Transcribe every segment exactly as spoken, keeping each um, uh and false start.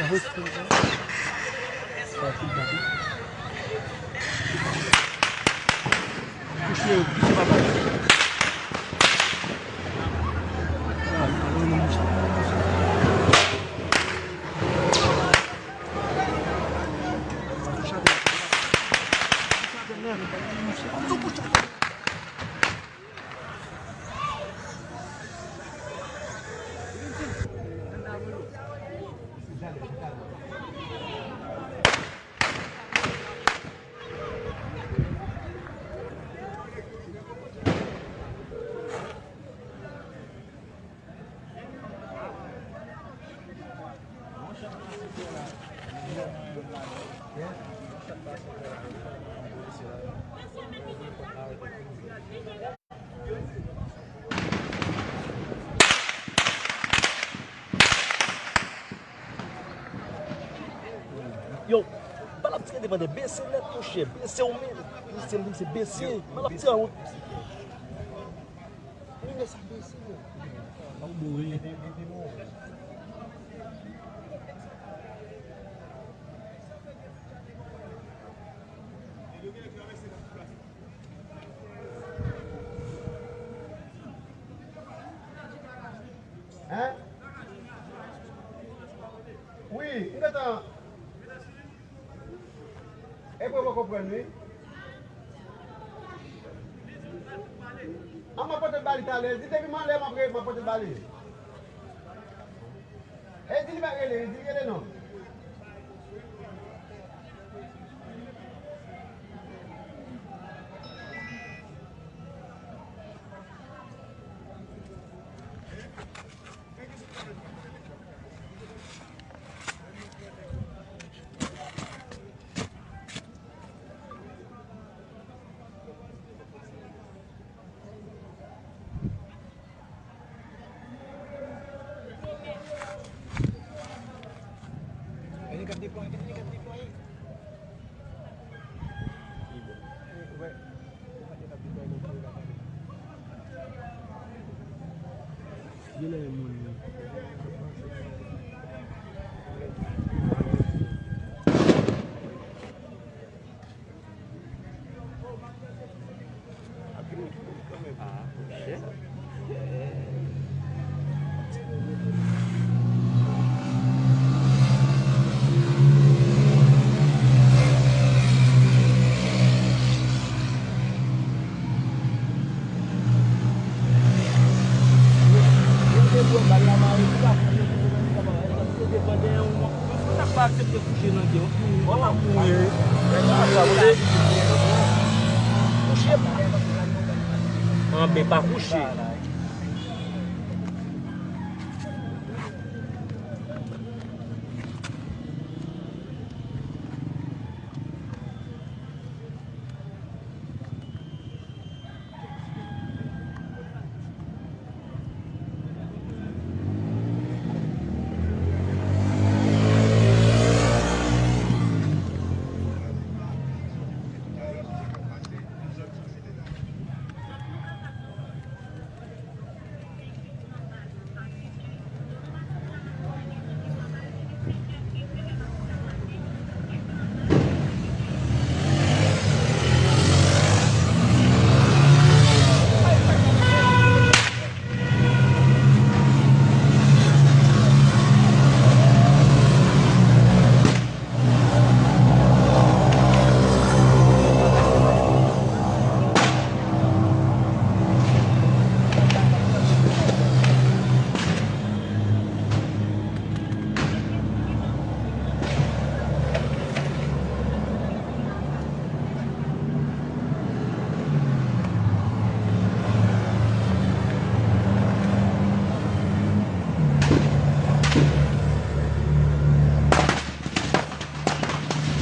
Touche yo, touche papa. Yo, pa l ap tire devan de bese nèt, monchè. Bese w menm. Misye, misye bese. Pa l ap tire an wot. Minè sa bese, menm. Ap boure. Hein? Wi, m gentan. Epi w poko konprann, wi. An, m ap pote l ba li talè. Di depi m anlè, m ap re-, m ap pote l ba li. E di li pa rele, di li rele non. Anben pa kouche.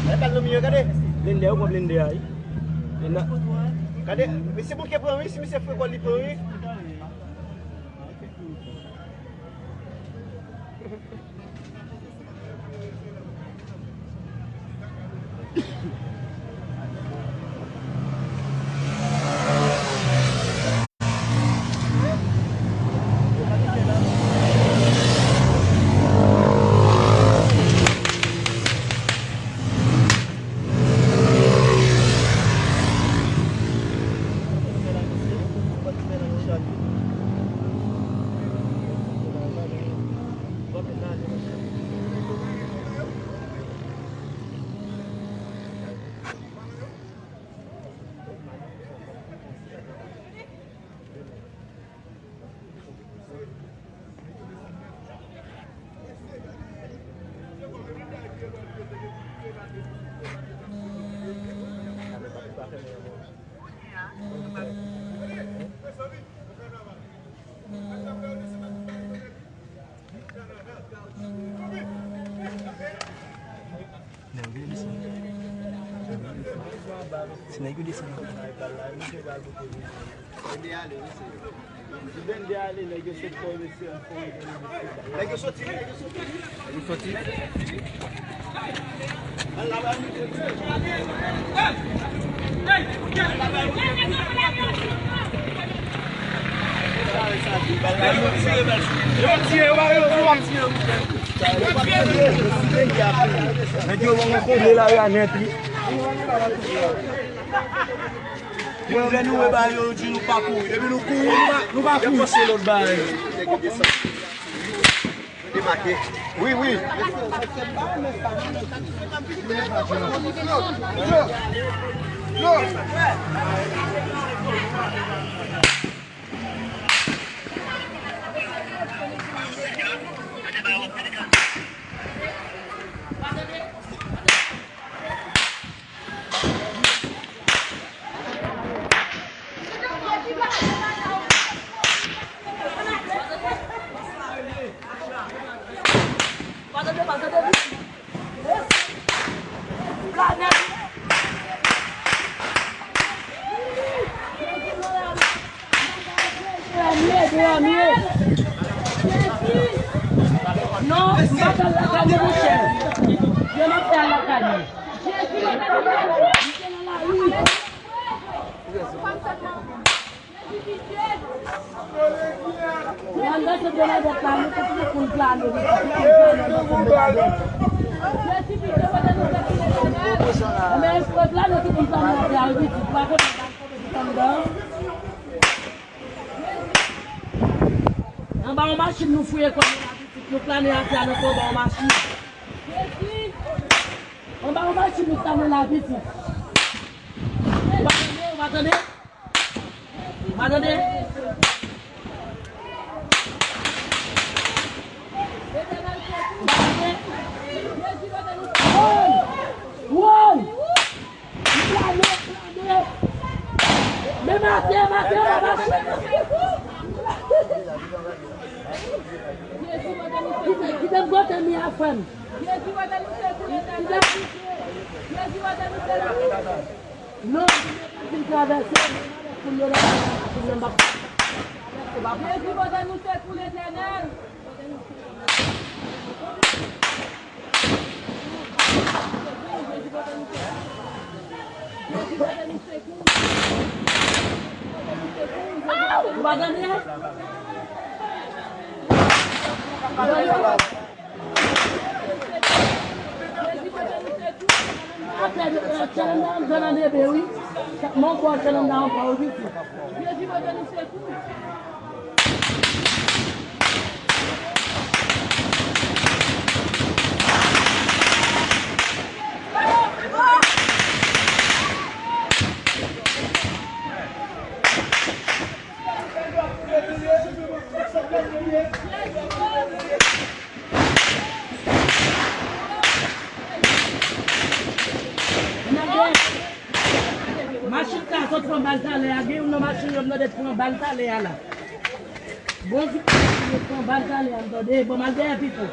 Gade bal nan mi an, gade. Blende a, yo pran blende a, wi. Blende a. Gade, mesye bouke pran, wi, si misye fre kò li pran, wi. Si nèg yo desann nan kay pal la, misye pral pote vini. Vennde ale, wi, se vennde ale, nèg yo sot fè mesye an fon. Nèg yo soti, wi, nèg yo soti. Nèg yo soti. Yo tire, yo ba yo, yo ap tire. Nèg yo kouvri lari a nèt, wi. Depi lè nou wè bagay yo, yo di nou pa kouri. Depi nou kouri, nou pa, nou pa kouri. Yo panse lòt bagay. Debake. Wi, wi. Non, m pa pral lakay mwen, monchè. Yo nan fè lakay mwen. Nan sèt Bènadèt la, nou tout moun plane, nou tout moun plane nan sèt Bènadèt. Enben, pèp la, nou tout moun plane nan tè a, wi, pitit, pa konn nan sèt anndan. Anba yon machin, nou fouye kò nou la, pitit, nou plane atè a, nou anba yon machin. Anba yon machin, nou plane la, pitit. Ou pa tande, ou pa tande? Ou pa tande? Ou pa tande? Woy! Woy! Plane, plane! Men maten, maten, maten! Kite, kite m kote m ye a, frè m. Jezi, wè de nou sekou, Letènèl. Jezi, wè de nou sekou. Non, m pa fin travèse, m avèk moun yo la, m ap travèse, m ap travèse, m ap travèse. Jezi, wè de nou sekou, Letènèl. Jezi, wè de nou sekou. Jezi, wè de nou sekou. Jezi, wè de nou sekou. Jezi, wè de nou sekou. Ou pa tande? Atè, eh, tchèlè nan, nan debe, wi. Mon bò tchèlè nan ankò, wi, pitit. Machin sa sot pran bal talè a, gen youn nan machin yo m tande pran bal talè a la. Bon, vi-, pran bal talè a, m tande, bon, m al dèyè pito.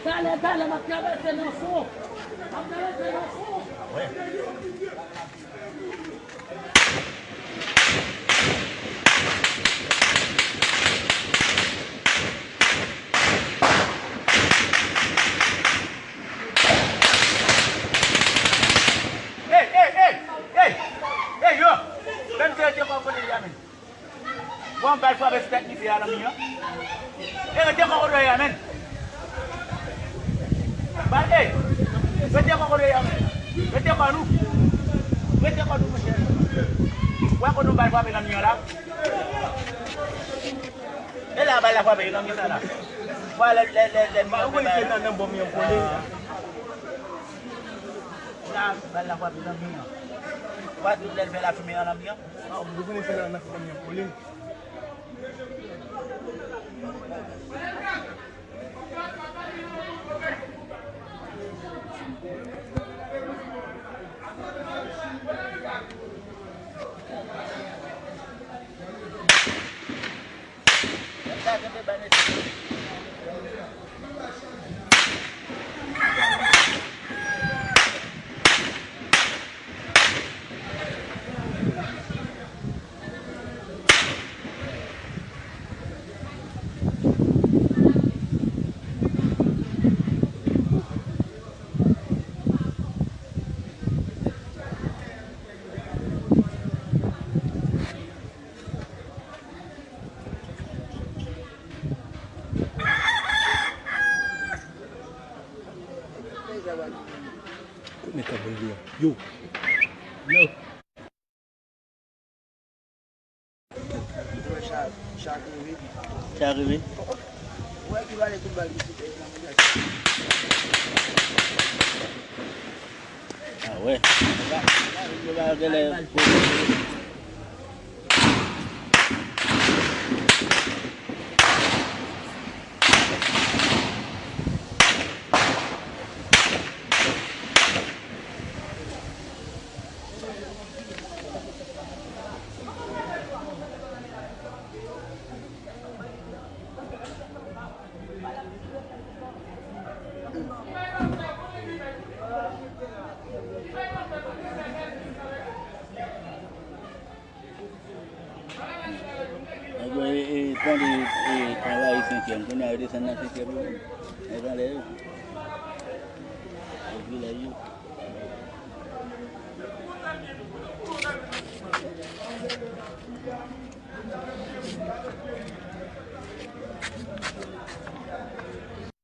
Talè, talè, m ap travèse nan fon. M ap travèse nan fon. Ey, ey, ey, ey, ey, yo, fè n rete kò kote li a, men. Bon, bal frape sou tèt misye a nan mi an. E rete kò kote w ye a, men. Bal, ey, rete kò kote w ye a, men. Rete kò nou. Rete kò nou, monchè. Wè kote yon bal frape nan mi an la. E la bal la frape nan mi sa la. Wè lè, lè, lè, lè mi an fè bal. La, bal la frape nan mi an. Wè tout lè l fè lafimen an nan mi an. Ah, ou konnen se la nan fè kòm yon poli. Yo. Chak rive. Chak rive. Ah wè. Yo pa genlè. Nèg yo, e, e, tande, e, anvayi senkyèm. Kounye a yo desann nan senkyèm yo. Nèg anlè yo. Yo vilaj yo.